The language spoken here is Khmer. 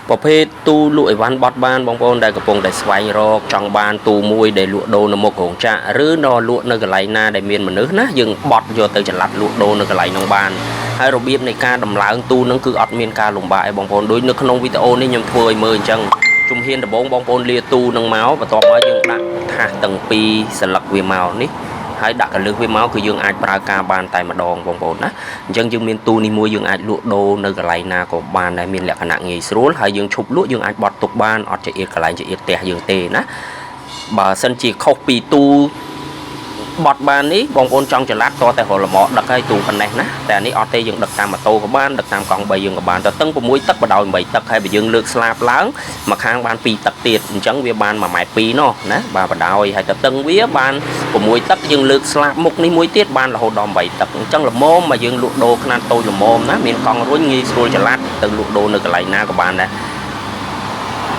ប្រភេទទូលក់អីវ៉ាន់បត់បានបងប្អូនដែលកំពុងតែស្វែងរកចង់បានទូមួយដែលលក់ដូរនៅមុខរោងចក្រឬនៅលក់នៅកន្លែងណាដែលមានមនុស្សណាយើងបត់យកទៅចល័តលក់ដូរនៅកន្លែងនោះបានហើយរបៀបនៃការដំឡើងទូនឹងគឺអត់មានការលំបាកឯបងប្អូនដូចនៅក្នុងវីដេអូនេះខ្ញុំធ្វើឲ្យមើលអញ្ចឹងជំហានដំបូងបងប្អូនលាទូនឹងមកបន្ទាប់មកយើងដាក់ថាសទាំងពីរសន្លឹកវាមកនេះហើយដាក់កលឹះវាមកគឺយើងអាចប្រើការបានតែម្ដងបងប្អូនណាអញ្ចឹងយើងមានទូនេះមួយយើងអាចលក់ដូរនៅកន្លែងណាក៏បានដែរមានលក្ខណៈងាយស្រួលហើយយើងឈប់លក់យើងអាចបត់ទុកបានអត់ចង្អៀតកន្លែងចង្អៀតផ្ទះយើងទេណាបើសិនជាខុសពីទូបត់បាននេះបងប្អូនចង់ចល័តតតែរលមដឹកឲ្យទូប៉ុណ្ណេះណាតែអានេះអត់ទេយើងដឹកតាមម៉ូតូក៏បានដឹកតាមកង់3យើងក៏បានតែតឹង6ទឹកបដោយ8ទឹកហើយបើយើងលើកស្លាបឡើងមកខាងបាន2ទឹកទៀតអញ្ចឹងវាបាន1ម៉ែត្រ2ណោះណាបាទបដោយហើយតឹងវាបាន6ទឹកយើងលើកស្លាបមុខនេះមួយទៀតបានរហូតដល់8ទឹកអញ្ចឹងល្មមមកយើងលក់ដូរខ្នាតតូចល្មមណាមានកង់រុញងាយស្រួលចល័តទៅលក់ដូរនៅកន្លែងណាក៏បានដែរ។